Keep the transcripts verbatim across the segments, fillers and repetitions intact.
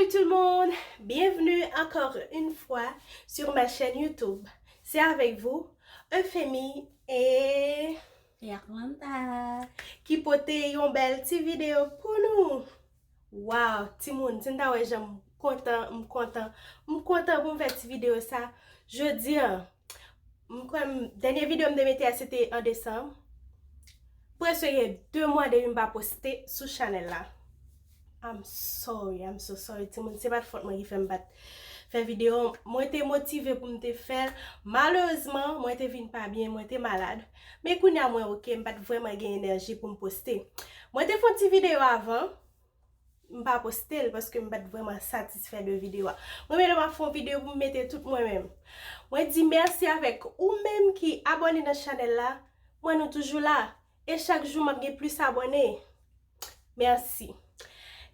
Salut tout le monde, bienvenue encore une fois sur ma chaîne YouTube. C'est avec vous, Euphémie et Yolanda. Ki pote yon bèl ti videyo pou nou. Wow, timoun, si n ta wè jan m kontan, m kontan, m kontan pou m fè ti videyo sa. Jodi a, m kwè m, dènye videyo m te mete a, se te an desanm. Prèske gen de mwa depi m pa poste sou chanèl la. I'm sorry, I'm so sorry, timoun. Se pa t fòt mwen ki fè m pa t fè videyo. Mwen te motive pou m te fè l. Malerezman, mwen te vin pa byen, mwen te malad. Men kounye a mwen oke, m pa t vrèman gen enèji pou m poste. Mwen te fè yon ti videyo avan, m pa poste l paske m pa t vrèman satisfè de videyo a. Mwen menm lè m ap fè yon videyo pou m mete tout mwen menm. Mwen di mèsi avèk ou menm ki abòne nan chanèl la. Mwen nou toujou la. E chak jou m ap gen plis abòne. Mèsi.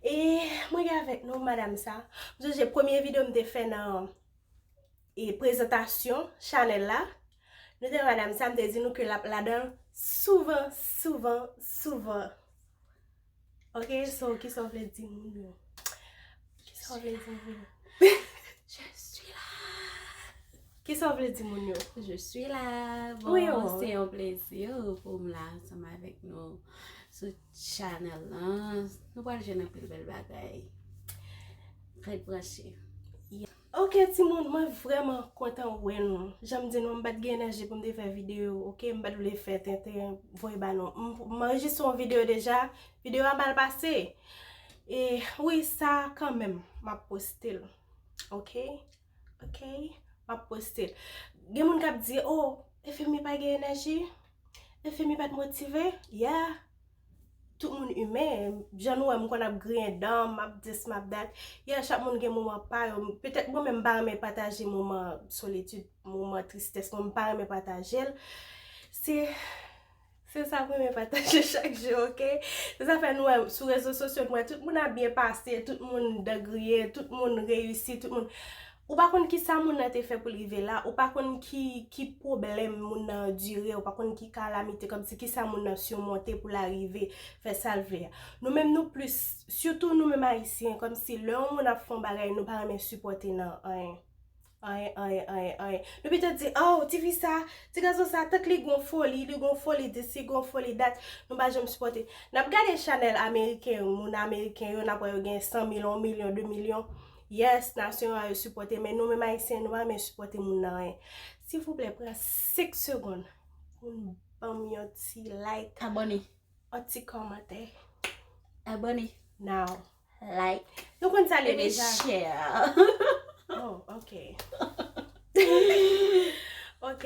E mwen gen avèk nou madam sa. M sonje premye videyo m te fè nan e prezantasyon chanèl la. Nou te wè madam sa, m te di nou ke l ap ladan l souvan, souvan, souvan. Ok, so, kisa w vle di moun yo? Kisa w vle di moun yo? Je suis là. Kisa w vle di moun yo? Je suis là. Oui, Bon, oh. Se yon plezi pou m la ansanm avèk nou sou chanèl lan. Nou pral jwenn anpil bèl bagay. Rete branche. Ok, timoun, mwen vrèman kontan wè nou. Jan m di nou, m pa t gen enèji pou m te fè videyo, ok? M pa t vle fè tenten voye ba nou. M m anrejistre yon videyo deja, videyo a mal pase. E wi, sa kanmenm, m ap poste l. Ok? Ok? M ap poste l. Gen moun k ap di, oh, Euphémie pa gen enèji? Euphémie pa t motive? Yeah. Tout moun imen. Jan nou wè m konn ap griyen dan, m ap dis, m ap dat. Yeah, chak moun gen moman pa yo. Petèt mwen menm m pa renmen pataje moman solitid, moman tristès mwen, m pa renmen pataje l. Se se sa m renmen pataje chak jou, ok? Se sa fè nou wè sou rezo sosyo, nou wè tout moun ap byen pase, tout moun dan griyen, tout moun reyisi, tout moun Ou pa konn kisa moun nan te fè pou l rive la, ou pa konn ki, ki pwoblèm moun nan andire, ou pa konn ki kalamite, kòmsi kisa moun nan simonte pou l arive fè sa l vle a. Nou menm nou plis, sitou nou menm ayisyen, kòmsi lè yon moun ap fè yon bagay, nou pa renmen sipòte nan anyen. Anyen, anyen, anyen, anyen. Nou pito di, oh, tifi sa, ti gason sa, tank li gon foli, li gon foli dis, li gon foli dat, nou pa janm sipòte. N ap gade chanèl ameriken yo, moun ameriken yo, n ap wè yo gen san mil, yon milyon, de milyon. Yes, nasyon an yo sipòte, men nou menm ayisyen, nou pa renmen sipòte moun nan anyen. Silvouplè, pran senk segonn pou n ban m yon ti like, Abòne. Yon ti kòmantè. Abòne. Now. Like. Nou konn sa li Epi deja. Share. Oh, ok. Ok.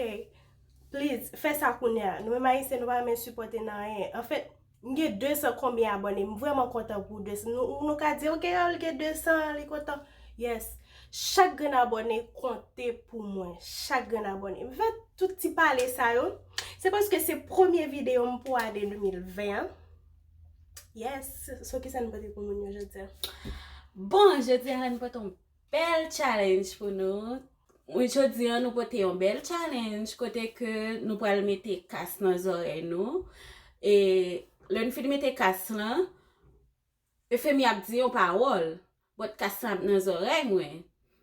Please, fè sa kounye a. Nou menm ayisyen, nou pa renmen sipòte nan anyen. Anfèt, m gen de san konbyen abòne. M vrèman kontan pou de san. Nou, nou ka di, ok, oh, li gen de san, li kontan. Yes. Chak grenn abòne konte pou mwen. Chak grenn abòne. M fè tout ti pale sa yo. Se paske se premye videyo m pou ane de mil ven an. Yes. So, kisa nou pote pou moun yo jodi a? Bon, jodi a nou pote yon bèl challenge pou nou. Wi, jodi a nou pote yon bèl challenge kote ke nou pral mete kas nan zòrèy nou. E lè n fin mete kas lan, Euphémie ap di yon pawòl, but kas lan ap nan zòrèy mwen.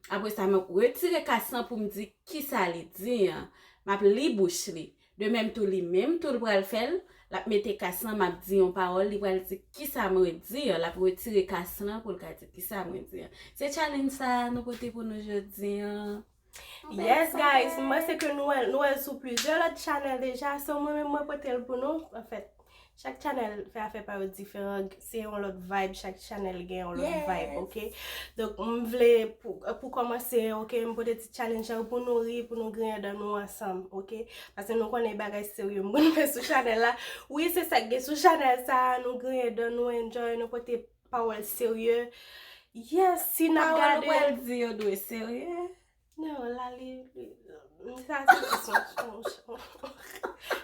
Apre sa, m ap retire kas lan pou m di kisa li di an. M ap li bouch li. De menm tou, li menm tou, l pral fè l. L ap mete kas lan, m ap di yon pawòl, li pral di kisa mwen di an. L ap retire kas lan pou l ka di kisa mwen di an. Se challenge sa a nou pote pou nou jodi an. Yes, guys, m panse ke nou wè, nou wè l sou plizyè lòt chanèl deja, so mwen menm mwen pote l pou nou. Anfèt, chak chanèl fè afè pa yo diferan, se yon lòt vibe, chak chanèl gen yon lòt vibe, ok? Donk, m vle, pou, pou kòmanse, ok, m pote ti challenge la pou nou ri, pou nou griyen dan nou ansanm, ok? Paske nou konnen bagay serye m konn fè sou chanèl la. Wi, se sa k gen sou chanèl sa, nou griyen dan nou, enjoy, nou pote pawòl serye. Yes, si n ap gade. Pawòl ou pral di yo dwe serye. Non, la, li, li, sa se jis yon, yon, yon,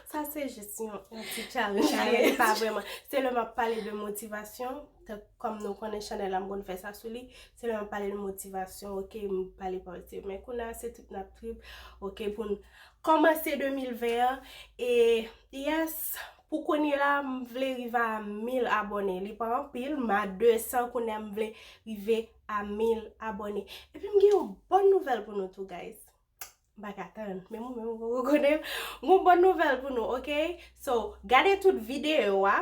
sa se jis yon, yon ti challenge. Li pa vrèman. Se lè m ap pale de motivasyon, tank kòm nou konnen chanèl la, m konn fè sa sou li. Se lè m ap pale de motivasyon, ok, m pale pawòl serye. Men kounye a, se tout n ap trip, ok, pou n kòmanse de mil ven an. E, yes, Pou kounye la, m vle rive a mil abòne. Li pa anpil, m a de san kounye a, m vle rive a mil abòne. Epi m gen yon bòn nouvèl pou nou tou, guys. M pa ka tann. Men mwen menm, ou konnen, m gon bòn nouvèl pou nou, ok? So, gade tout videyo a.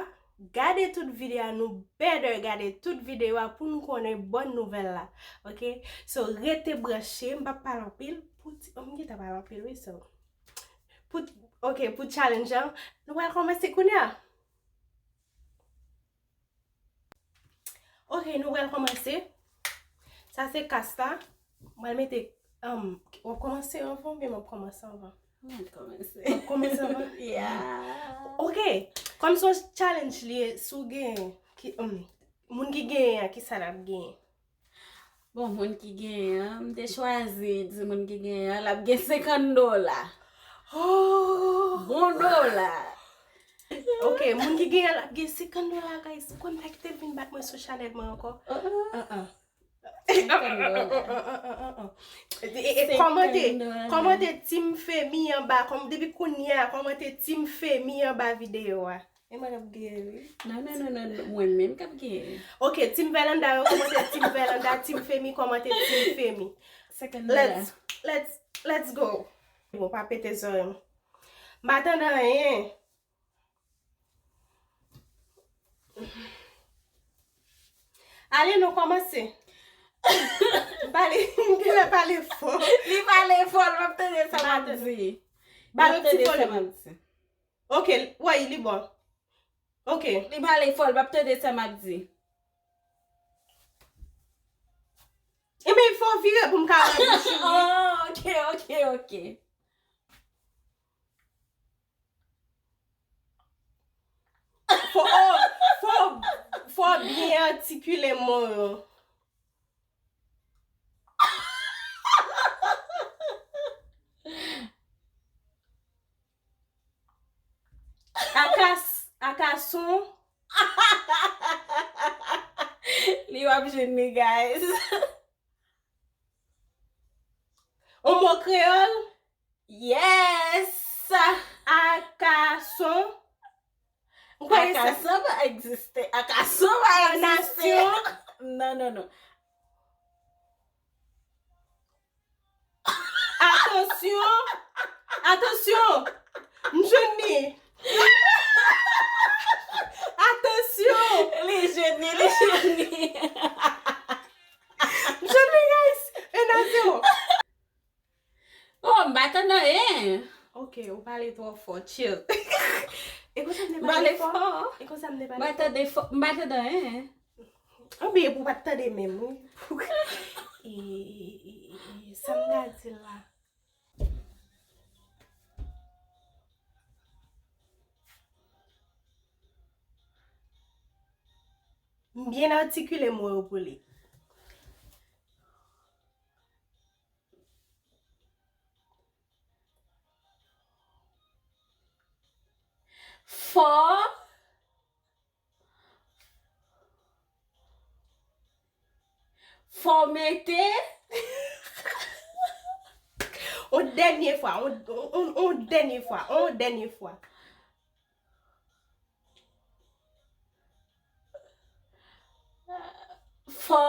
Gade tout videyo a, nou better gade tout videyo a pou nou konnen bòn nouvèl la, ok? So, rete branche, m p ap pale anpil. Pou ti, oh, m gentan pale anpil, wi, so. Pou, ok, pou challenge an, nou pral kòmanse kounye a. Ok, nou pral kòmanse. Sa se kas la. Mwen mete, um, w ap kòmanse anvan oubyen m ap kòmanse anvan? Mwen kòmanse. W ap kòmanse anvan? Yeah. Ok, kòm se yon challenge li ye, si w gen, ki, um, moun ki genyen an, kisa l ap genyen? Bon, moun ki genyen an, m te chwazi di moun ki genyen an, l ap gen senkant dola. Oh! Bon dola. Ok, moun ki genyen an, l ap gen senkant dola, guys. Ou konn pa kite l vin bat mwen sou chanèl mwen ankò? Uh-uh. Uh-uh. Senkant dola. E, e, e, kòmante, kòmante Team Femi anba, kòm, depi kounye a, kòmante Team Femi anba videyo a. E mwen k ap genyen, wi. Non, non, non, non, non. Mwen menm k ap genyen. Ok, Team Verlanda yo kòmante Team Verlanda, Team Femi kòmante Team Femi. Senkant dola. Let's, let's, let's go. Bon, pa pete zòrèy m. M pa tande anyen. Ale, nou kòmanse. Pale, m genlè pale fò. Li pale fò, l p ap tande sa m ap di. Ba l yon ti volim. Ok, wi, li bon. Ok. Li pale fò, l p ap tande sa m ap di. Ebyen, fò w vire pou m ka wè bouch ou, wi. Oh, ok, ok, ok. Fò, oh, fò, fò w byen atikile mo yo. Akas-, akason. Li w ap jwenn li, guys. On mo kreyòl? Yes! Akason. M kwè se sa. Akason pa egziste. Akason pa egziste. Nasyon. Non, non, non. Atansyon! Atansyon! M jwenn li! Atansyon! Li jwenn li, li jwenn li. M jwenn li, guys! Un à zéro. Oh, m pa tande anyen. Ok, ou pale twò fò. Chill. E konsa m te pale fò? E konsa m te pale fò? M pa tande fò, m pa tande anyen. Anben, epi w pa t tande menm, wi. E, e, e, e, e, sa m ta di la? M byen atikile mo yo pou li. Fò. Fò mete. On dènye fwa, on, on, on, on dènye fwa, on dènye fwa. Fò,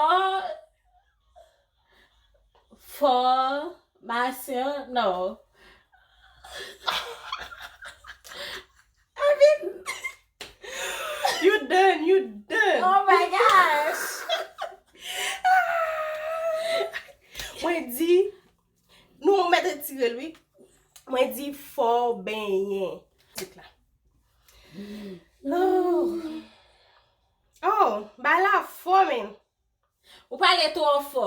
fòmasyon, non. I mean, you done, you done. Oh my gosh. Mwen di, nou mèt retire l, wi. Mwen di fò w benyen. Tit la. Oh. Oh, bay la fò, men. Ou pale twò fò.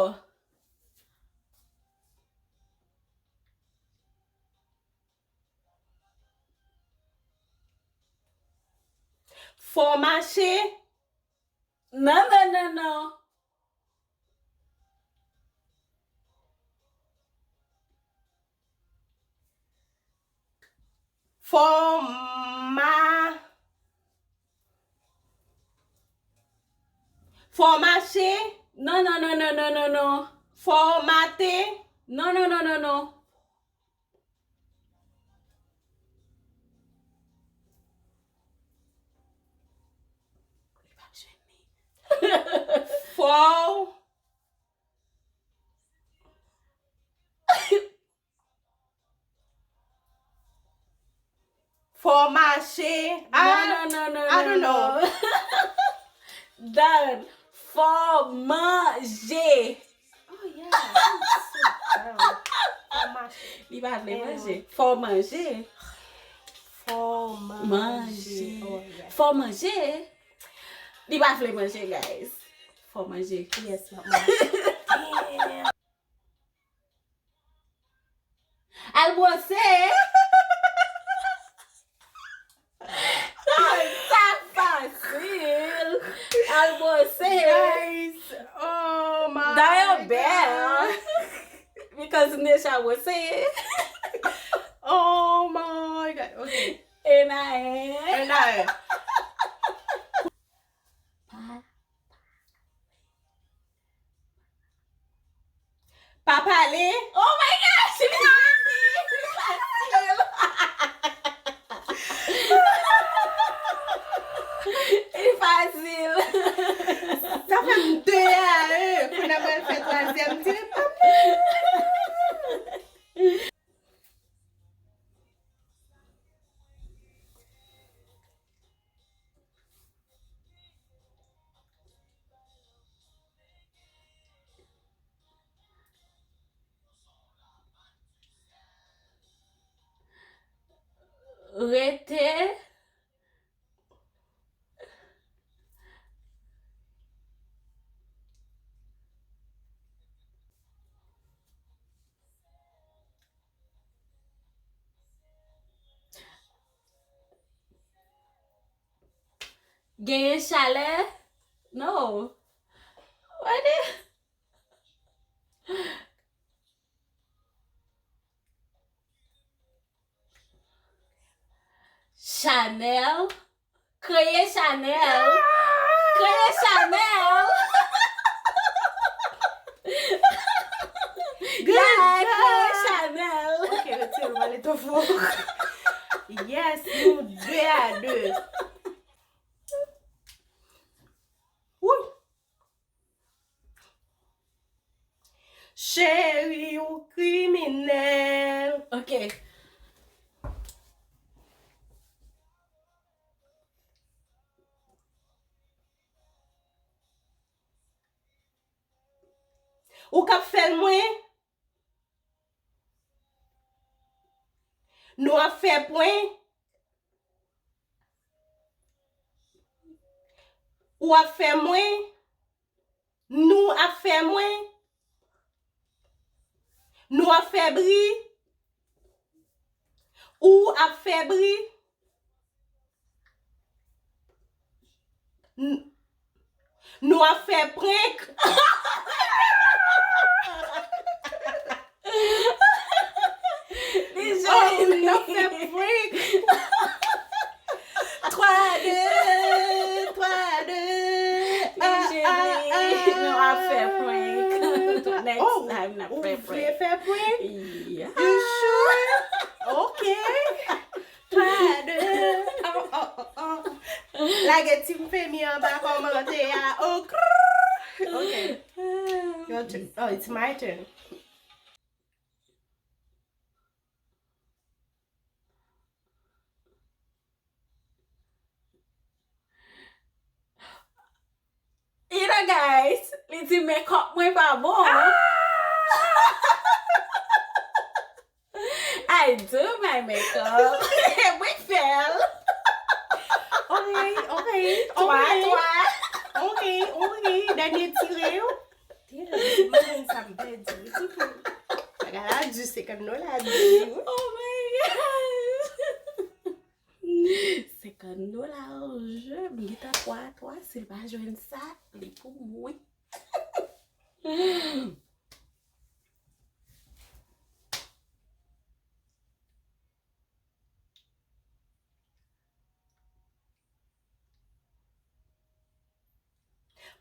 Fò w mache. Non, non, non, non. Fò w ma-, fò w mache. Non, non, non, non, non, non, non. Fò w mate. Non, non, non, non, non. Fò w Fò mache. No, no, no, no, I don't no, know. no. Done. Fò manje. Oh, yeah. Sit down. Fò mache. Li pa vle Eh, manje. Fò manje. Fò manje. Manje. Oh, yeah. Fò manje. Li pa vle manje, guys. Fò manje. Yes, m ap manje. Damn. Al bwose. Sa fasil. Al bwose. Guys, oh my Dayè God. Bèl. Because m deja bwose. Oh my God. Okay. E na en. And I. Pa pale. Oh my gosh, li fasil. Li fasil. Li fasil. Sa fè m de a un. Kounye a mwen fè twazyèm ti. Rete. Genyen chalè? No. What is... Chanèl. Kreye Chanèl. Kreye Chanèl. Good Yeah, kreye job. Chanèl. Ok, retire l, pale twò fò. Yes, nou de a de. Wouy. Cheri, ou kriminèl. Ok. Ou k ap fè l mwen? Nou ap fè prank? Ou ap fè mwen? Nou ap fè mwen? Nou ap fè bri? Ou ap fè bri? N- Nou ap fè prank? Li Oh, jeni. nou ap fè prank? Twa, de, twa, de. Li jeni. Nou ap fè prank. Next Oh, time n ap ou fè vle prank. Fè prank? Yeah. You sure? Ok. Twa, de. Oh, oh, oh, oh. Lage Team Femi anba kòmantè a. Oh, krrr. Ok. Your turn. Oh, it's my turn. You know, guys, li di makeup mwen pa bon. I do my makeup. Mwen fè l. Ok, ok, Twa, ok. twa. Ok, ok. Dènye tire yo. Damn, imagine sa m pèdi. Bagay la di senkant dola di. Oh my God. Senkant dola o je. M gentan twa, twa. Si l pa jwenn sa, li pou mouri.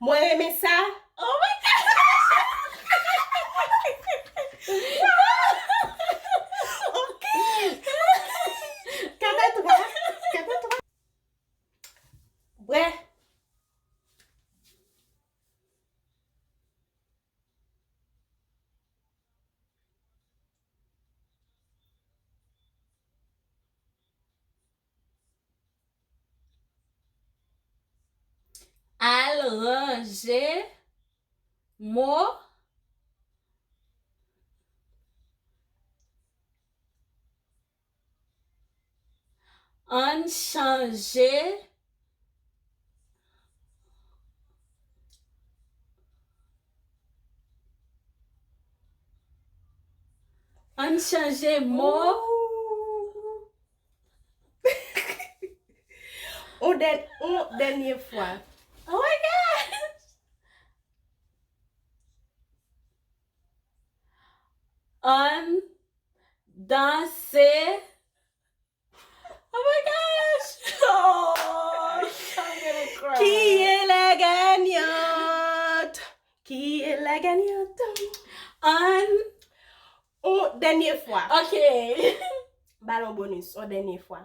Mwen renmen sa. Oh my God! Ok. Kata twa. Kata twa. Bwè. Al ranje mo. Ann chanje. Ann chanje mo. On dè, on dènye fwa. Oh my gosh! Ann danse. Oh my gosh! Oh, I'm gonna cry. Qui est la gagnante? Qui est la gagnante? Ann. On dènye fwa. Ok. Balon bonis, on dènye fwa.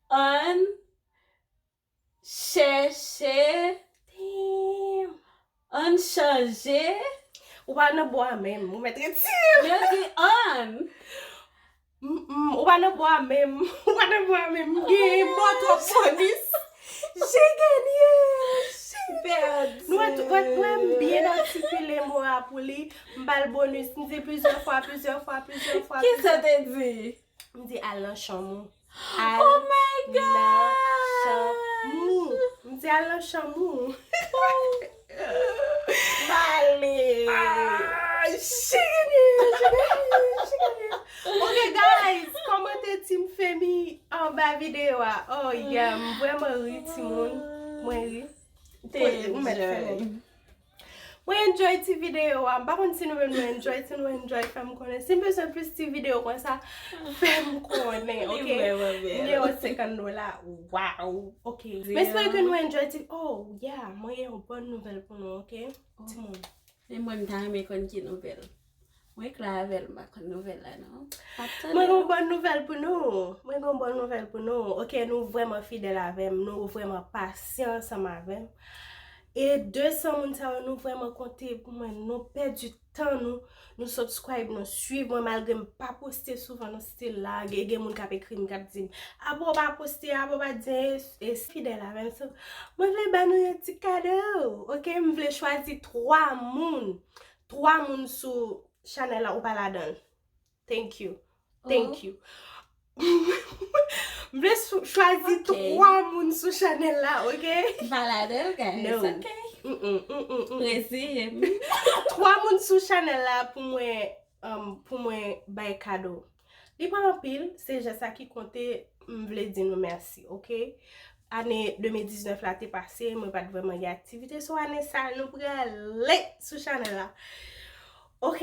Ann chèche. Damn. Ann chanje. Ou pa nan bò a menm. Ou mèt retire. Yo di ann. Mm, mm, ou pa nan bò a menm. Ou pa nan bò a menm. M gen bò twòp bonis. J'ai gagné. Pèdi. Nou wè, nou wè, nou wè m byen atikile mo a pou li. M ba l bonis. M di plizyè fwa, plizyè fwa, plizyè fwa. Kisa te di? M di al nan chanm ou. Al Oh my nan chanm God! ou. M di al nan chanm ou. Pale! Ah, chigini, chigini, chigini. Ok, guys, kòmante Team Femi anba videyo a. Oh, yeah, m vrèman ri, timoun. Mwen ri. Te Ou mèt fè enjoy. Mwen enjoy ti videyo a. M pa konn si nou menm nou enjoy. Si nou enjoy, fè m konnen. Si m bezwen plis ti videyo konsa, fè m konnen, Li ok? vrèman bèl. M gen yon senkant dola. Waw. Ok. M espere ke nou enjoy ti. Oh, yeah. Mwen gen yon bòn nouvèl pou nou, ok? Timoun. E mwen, m ta renmen konn ki nouvèl. Mwen klè avè l, m pa konn nouvèl la, non. M ap tande Mwen gen yon w. Bòn nouvèl pou nou. Mwen gen yon bòn nouvèl pou nou. Ok, nou vrèman fidèl avè m. Nou vrèman pasyan ansanm avè m. E de san moun sa yo, nou vrèman konte pou mwen. Nou pèdi tan nou. Nou subscribe, nou swiv mwen malgre m pa poste souvan nan stil la. Gen, gen moun k ap ekri m, k ap di m, "Apa w pa poste, apa w pa di anyen?" E fidèl avè m. So, mwen vle ba nou yon ti kado. Ok, m vle chwazi twa moun. Twa moun sou chanèl la ou pa ladan l. Thank you. Thank you. M vle sou- chwazi Ok. twa moun sou chanèl la, ok? M pa ladan l, guys. No. Ok. Mm, mm, mm, mm, mm. Reziye m. Twa moun sou chanèl la pou mwen, um, pou mwen bay kado. Li pa anpil, se jès sa ki konte, m vle di nou mèsi, ok? Ane de mil diznèf la te pase, mwen pa t vrèman gen aktivite, so ane sa nou prale sou chanèl la. Ok,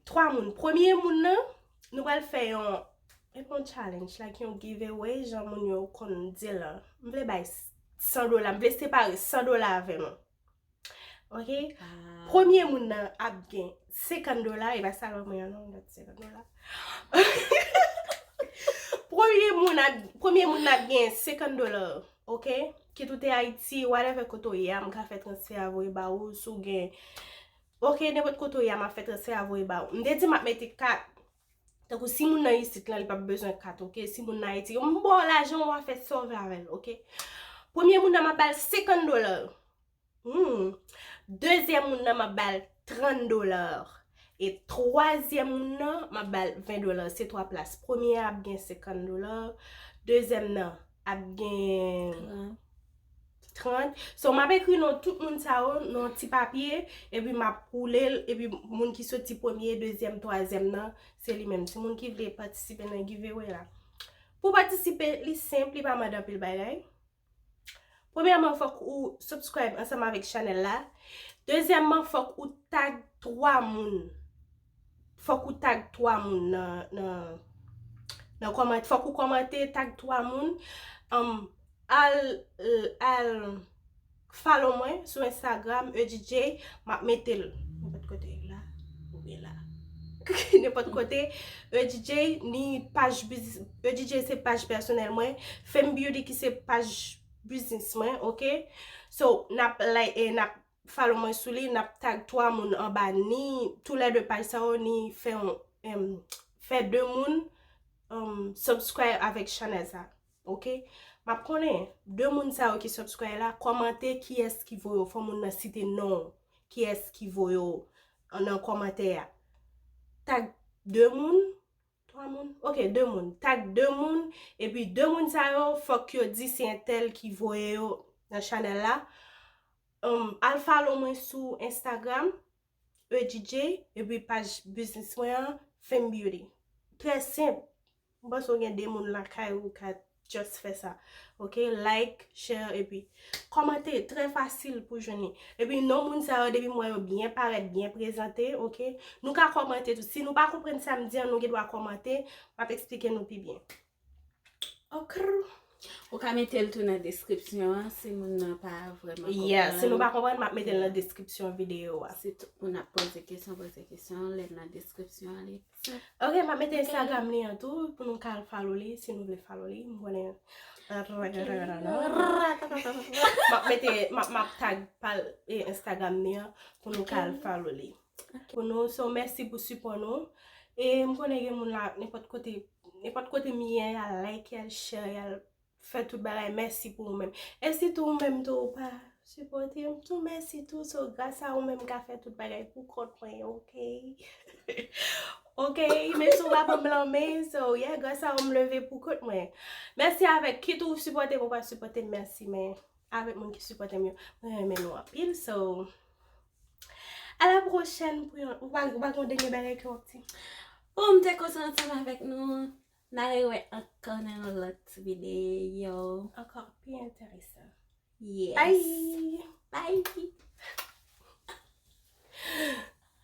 twa moun. Premye moun nan, nou pral fè yon, e pa yon challenge, like yon giveaway, jan moun yo konn di l la. M vle bay san dola, m vle separe san dola avè nou. Ok? Premye moun nan ap gen senkant dola, e pa sa lò mwen an non, m ap senkant dola. Premye moun ap, premye moun nan ap gen senkant dola, ok? Kit ou te Ayiti, whatever kote w ye a, m ka fè transfè a voye ba ou, si w gen, ok, nenpòt kote w ye a, m ap fè transfè a voye ba ou. M te di m ap mete kat, tankou si moun nan isit lan, li p ap bezwen kat, ok? Si moun nan Ayiti, m ba w lajan, w a fè sa w vle avè l, ok? Premye moun nan, m ap ba l senkant dola. Hmm. Dezyèm moun nan, m ap ba l trant dola. E twazyèm moun nan, m ap ba l ven dola. Se twa plas. Premye a ap gen senkant dola. Dezyèm nan ap gen trant. So, m ap ekri non tout moun sa yo nan ti papye, epi m ap woule l, epi moun ki soti premye, dezyèm, twazyèm nan, se li menm. Se moun ki vle patisipe nan giveaway la. Pou patisipe, li senp, li pa mande anpil bagay. Premyèman, fòk ou subscribe ansanm avèk chanèl la. Dezyèmman, fòk ou tag twa moun. Fòk ou tag twa moun nan, nan, nan kòmantè. Fòk ou kòmante, tag twa moun. Um, al, al follow mwen sou Instagram, E D J, m ap mete l nenpòt kote la, oubyen la. Nenpòt kote, E D J, ni paj biznis, E D J se paj pèsonèl mwen, Fame Beauty ki se paj biznis mwen, ok? So, n ap like, e n ap follow mwen sou li, n ap tag twa moun anba, ni toulède paj sa yo, ni fè yon, em, fè de moun um, subscribe avèk chanèl sa. Ok? M ap konnen de moun sa yo ki subscribe la, kòmante kiyès ki voye w. Fò moun nan site non w. Kiyès ki voye w nan kòmantè a. Tag de moun, twa moun, ok, de moun. Tag de moun, epi de moun sa yo, fòk yo di se entèl ki voye yo nan chanèl la. Um, al follow mwen sou Instagram, E G J, epi paj biznis mwen an, Fame Beauty. Trè senp. M panse w gen de moun lakay ou ka just fè sa. Ok, like, share, epi kòmante, trè fasil pou jwenn li. Epi non moun sa yo, depi m wè yo byen parèt, byen prezante, ok, nou ka kòmante tou. Si nou pa konprann sa m di an, nou gen dwa kòmante, m ap eksplike nou pi byen. Ok. Ou ka mete l tou nan deskripsyon an si moun nan pa vrèman konprann. Yeah, si nou pa konprann, m ap mete l nan deskripsyon videyo a. Si tout moun ap poze kesyon, poze kesyon, lè nan deskripsyon an, li. Ok, m ap mete Instagram li an tou pou nou ka al follow li, si nou vle follow li. M konnen. M ap mete, m ap, m ap tag pal e Instagram li an pou nou ka al follow li. Pou nou, so mèsi pou sipò nou. E m konnen gen moun la, nenpòt kote, nenpòt kote m ye, y al like, y al share, y al fè tout bagay. Mèsi pou ou menm. E sitou ou menm tou ou pa sipòte m tou, mèsi tou. So gras a ou menm m ka fè tout bagay pou kont mwen, ok? Ok, men si w pa ban m lanmen, so yeah, gras a ou m leve pou kont mwen. Mèsi avèk kit ou sipòte m ou pa sipòte m, mèsi, men avèk moun ki sipòte m yo, mwen renmen nou anpil, so à la prochaine pou yon, ou pa, ou pa gen dènye bagay ke w ap di? Bon, m te kontan ansanm avèk nou. N a rewè ankò nan yon lòt videyo. Ankò pi enteresan. Yes. Bye! Bye.